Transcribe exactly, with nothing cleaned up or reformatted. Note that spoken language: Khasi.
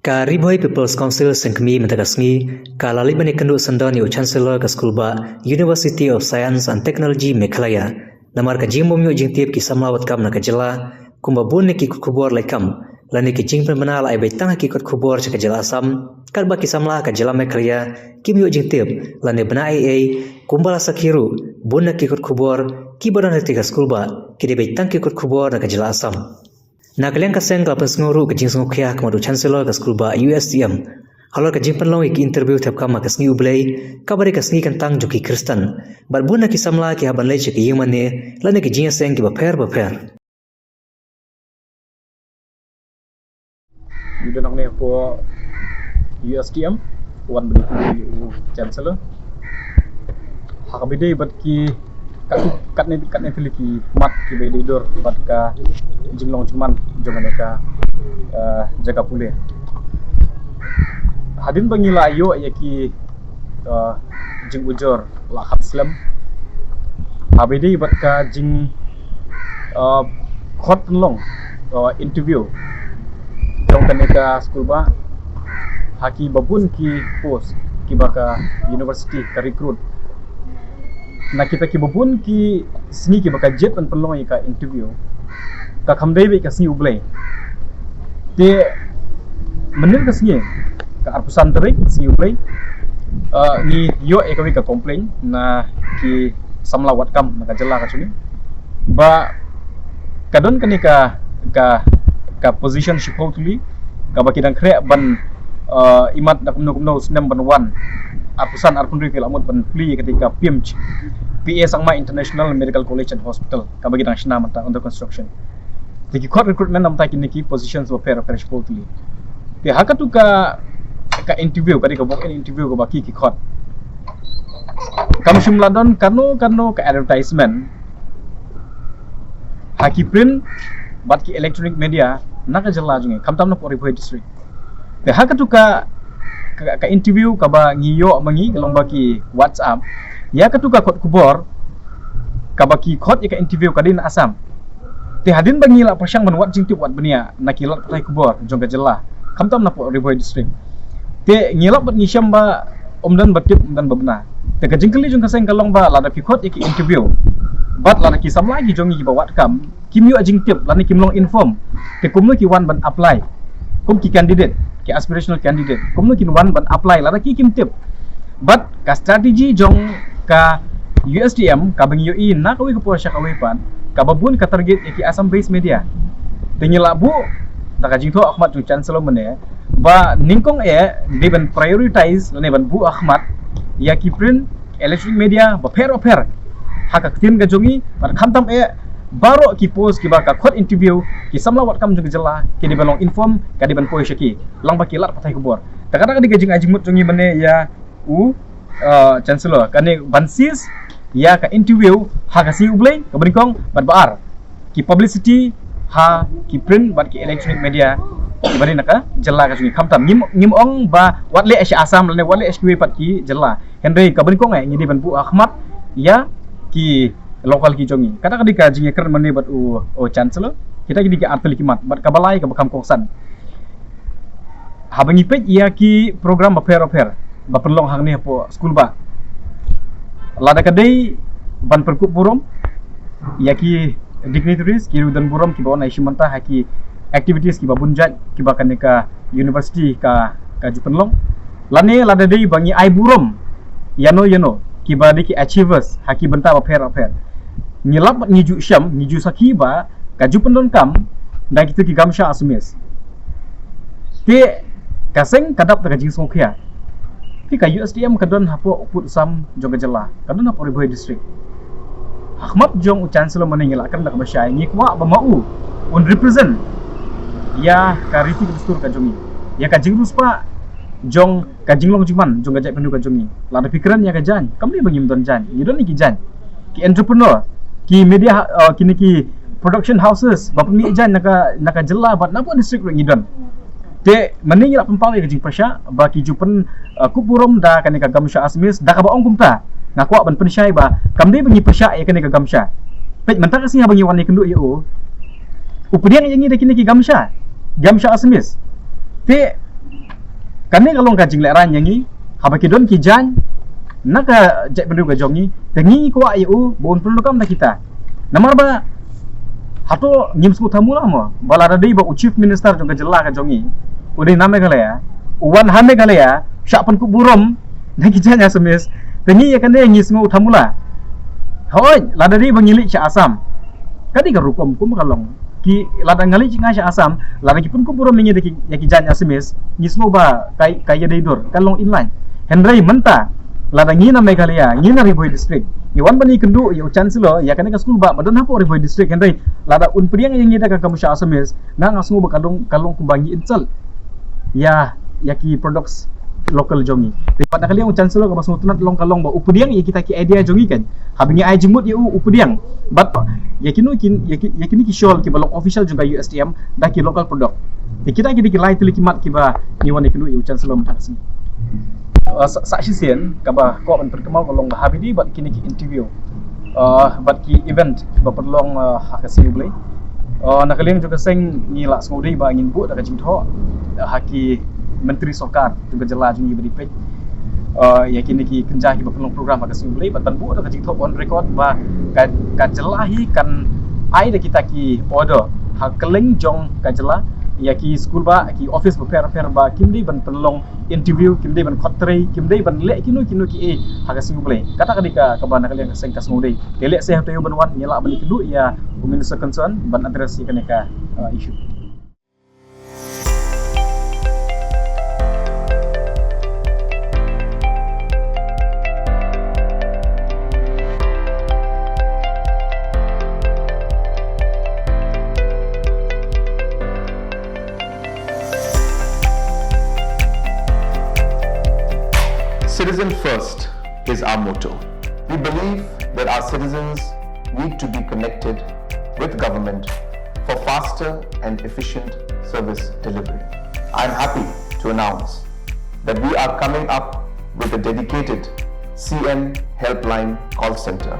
Ka Ri Bhoi People's Council Seng Kmie mynta ka sngi ka la leit ban ïakynduh syndon ïa u Chancellor ka skulbah University of Science and Technology Meghalaya, namar ka jingbym ïoh jingtip ki samla wad kam na ka jylla, kumba bun na ki kot khubor lait kam lane ki jingpynbna la ai beit tang ha ki kot khubor sha ka jylla Assam, katba ki samla ka jylla Meghalaya kim ïoh jingtip lane bna ei ei. Kumba la sakhi ruh, bun na ki kot khubor kiba don ha ka skulbah ki dei beit tang ki kot khubor na ka jylla Assam. Na ka liang ka seng ka la pynsngew ruh ka jingsngewkhia ha khmat u Chancellor ka skulbah U S T M halor ka jingpynlong ïa ki interview thep kam ha ka sngi U Blei, kaba dei ka sngi kyntang jong ki Khristan, bad bun na ki samla ki hap ban leit sha ki ïingmane lane ki jingïaseng kiba pher ba pher. Ngi don hangne hapoh U S T M, wan bad ïakynduh ïa u Chancellor. Ha kaba ïadei bad ki kat, katne, katne tylli ki mat kiba ïadei dur bad ka jinglong jingman jong kane ka, eh, jaka pule. Hadien ba ngi la ïoh ïa ki, eh, jingujor la khat slem ha kaba ïadei bad ka jing, eh, khot pynlong, eh, interview jong kane ka skulbah ha kiba bun ki post kiba ka university ka recruit. Na kita kiba bun ki sngi kiba ka jied ban pynlong ïa ka interview, ka kham dei beit ka sngi U Blei. Te mynnin ka sngi, ka arphew san tarik sngi U Blei, eh, ngi ïoh ïa kawei ka complaint na ki samla wad kam na ka jylla ka jong ngi ba ka don kane ka, ka, ka position shiphew tylli kaba ki dang khreh ban, eh, imat da kumno kumno u snem ban wan. Arphew san arphew hynriew ki la mut ban plie ïa kata ka PIMHS, P A Sangma International Medical College and Hospital, kaba ki dang shna mynta, under construction. Te ki khot recruitment namar kine ki positions bapher bapher shiphew tylli. Te ha katu ka, ka interview, ka dei ka walk-in interview kaba ki, ki khot, kam shym la don kano kano ka advertisement ha ki print bad ki electronic media na ka jylla jong ngi, khamtam na Ri Bhoi District. Te ha katu ka, ka, ka interview kaba ngi ïoh ma ngi ka long ba ki WhatsApp ïa katu ka kot khubor kaba ki khot ïa ka interview ka dei na Assam. Te hadien ba ngi la pyrshang ban wad jingtip wad bniah na ki lad pathai khubor jong ka jylla, khamtam na Ri Bhoi District, te ngi lap bad ngi shem ba ym don ba tip, ym don ba bna. Te ka jingkylli jong ka seng ka long ba lada ki khot ïa ki interview bad lada ki samla ki jong ngi kiba wad kam kim ïoh jingtip lane kim long inform, te kumno ki wan ban apply kum ki candidate, ki aspirational candidate, kumno kin wan ban apply lada ki kim tip? Bad ka strategy jong ka U S T M kaba ngi ïohi na kawei ka por sha kawei pat, kaba bun ka target ïa ki Assam based media. Te ngi la buh da ka jingthoh ha khmat jong Chancellor mynne ba nyngkong eh dei ban prioritize lane ban buh ha khmat ïa ki print, electronic media bapher bapher ha ka ktien ka jong ngi, bad khamtam eh baroh ki post kiba ka khot interview, ki samla wad kam jong ka jylla ki dei ban long inform, ka dei ban poi sha ki, lyngba ki lad pathai khubor. Te kata ka dei ka jingai jingmut jong ngi mynne ïa u, uh, Chancellor, kane ban cease ïa ka interview ha ka sngi U Blei kaba nyngkong, bad ba ar, ki publicity ha ki print bad ki electronic media kiba dei na ka jylla ka jong ngi. Khamtam ngim, ngim ong ba wat leh sha Assam lane wat leh sha kiwei pat ki jylla. Hynrei kaba nyngkong eh ngi dei ban buh ha khmat ïa ki local ki jong ngi. Kata ka dei ka jingïakren mynne bad u, u Chancellor. Kita ki dei ki artylli ki mat, bad kaba lai kaba kham kongsan, haba ngi peit ïa ki program bapher bapher ba pynlong hangne hapoh skulbah, lada ka dei ban pyrkhat burom ïa ki dignitaries, ki riewdon burom kiba wan ai shim bynta ha ki activities kiba bun jait kiba kane ka university ka, ka ju pynlong, lane lada dei ba ngi ai burom ïano ïano kiba dei ki achievers ha ki bynta bapher bapher, ngi lap bad ngi ju shem, ngi ju sakhi ba ka ju pyndonkam da kito ki gamsha Assamese. Te ka seng ka dap da ka jingsngewkhia. Te ka U S T M ka don hapoh u pud u sam jong ka jylla, ka don hapoh Ri Bhoi District. Ha khmat jong u Chancellor mynne ngi la kren da kaba shai, ngi kwah ba ma u un represent ïa ka riti ka dustur ka jong ngi, ïa ka jingriewspah jong ka jinglong jingman jong ka jaitbynriew ka jong ngi. Lada phi kren ïa ka jaiñ, kam dei ba ngim don jaiñ, ngi don ïa ki jaiñ, ki entrepreneur, ki media, uh, kine ki production houses ba pynmih jaiñ na ka, na ka jylla bad na ka district ruh ngi don. Te mynne ngi la pynpaw ïa ka jingpyrshah ba ki ju pyn, uh, kup burom da kane ka gamsha Assamese, da kaba ong kumta, nga kwah ban pynshai ba kam dei ba ngi pyrshah ïa kane ka gamsha. Peit mynta ka sngi haba ngi wan ïakynduh ïa u, u pdiang ïa ngi da kine ki gamsha, gamsha Assamese. Te Kane ka long ka jinglehrain ïa ngi, haba ki don ki jaiñ na ka jaitbynriew ka jong ngi, te ngi ngi kwah ïa u ba un pyndonkam da kita. Namar ba hato ngim sngewthuh mo, ba lada dei ba u Chief Minister jong ka jylla ka jong ngi u dei na Meghalaya, u wan ha Meghalaya shah pynkup burom na ki jaiñ Assamese, te ngi ïa kane ngi sngewthuh mo la. Hooid, lada dei ba ngi leit sha Assam, ka dei ka rukom kum ka long. Ki lada ngi leit sha Assam, lada ki pynkup burom ïa ngi da ki, ïa ki jaiñ Assamese, ngi sngew ba ka, ka ïadei dur, ka long inline. Hynrei mynta lada ngi na Meghalaya, ngi na Ri Bhoi District, ngi wan ban ïakynduh ïa u Chancellor ïa kane ka skul ba, ba don hapoh Ri Bhoi District, hynrei lada un pdiang ïa ngi da ka kam sha Assamese, nga nga sngew ba ka long, ka long kumba ngi insult ïa, ïa ki products local jong ngi. Te pat na ka liang u Chancellor kaba sngewtynnat long ka long ba u pdiang ïa kita ki idea jong ngi kan. Haba ngi ai jingmut ïa u, u pdiang. Bad ïa kino kin, ïa ki, ïa kine ki shawl kiba long official jong ka U S T M da ki local product. Te kita ki dei ki lai tylli ki mat kiba ngi wan ïakynduh ïa u Chancellor mynta ka sngi. Uh, sa, sa shisien kaba kwah ban pynkynmaw ka long ba haba ïadei bad kine ki interview, uh, bad ki event kiba pynlong, uh, ha ka Sngi U Blei. Uh, na ka liang jong ka seng ngi la sngewdei ba ngin buh da ka jingthoh, uh, ha ki myntri sorkar jong ka jylla jong ngi ba dei peit, uh, ïa kine ki kynja kiba pynlong program ha ka Sngi U Blei, bad ban buh da ka jingthoh on record ba ka, ka jylla hi kan ai da kita ki order ha kylleng jong ka jylla ïa ki skul ba, ki office bapher bapher ba kim dei ban pynlong interview, kim dei ban khot trei, kim dei ban leh kino kino kiei ha ka Sngi U Blei. Kata ka dei ka, kaba na ka liang ka seng ka sngewdei. Te lehse hato ïa u ban wan ngi lah ban ïakynduh ïa u minister concern ban address ïa kane ka, uh, issue. Citizen first is our motto. We believe that our citizens need to be connected with government for faster and efficient service delivery. I am happy to announce that we are coming up with a dedicated C M Helpline call center.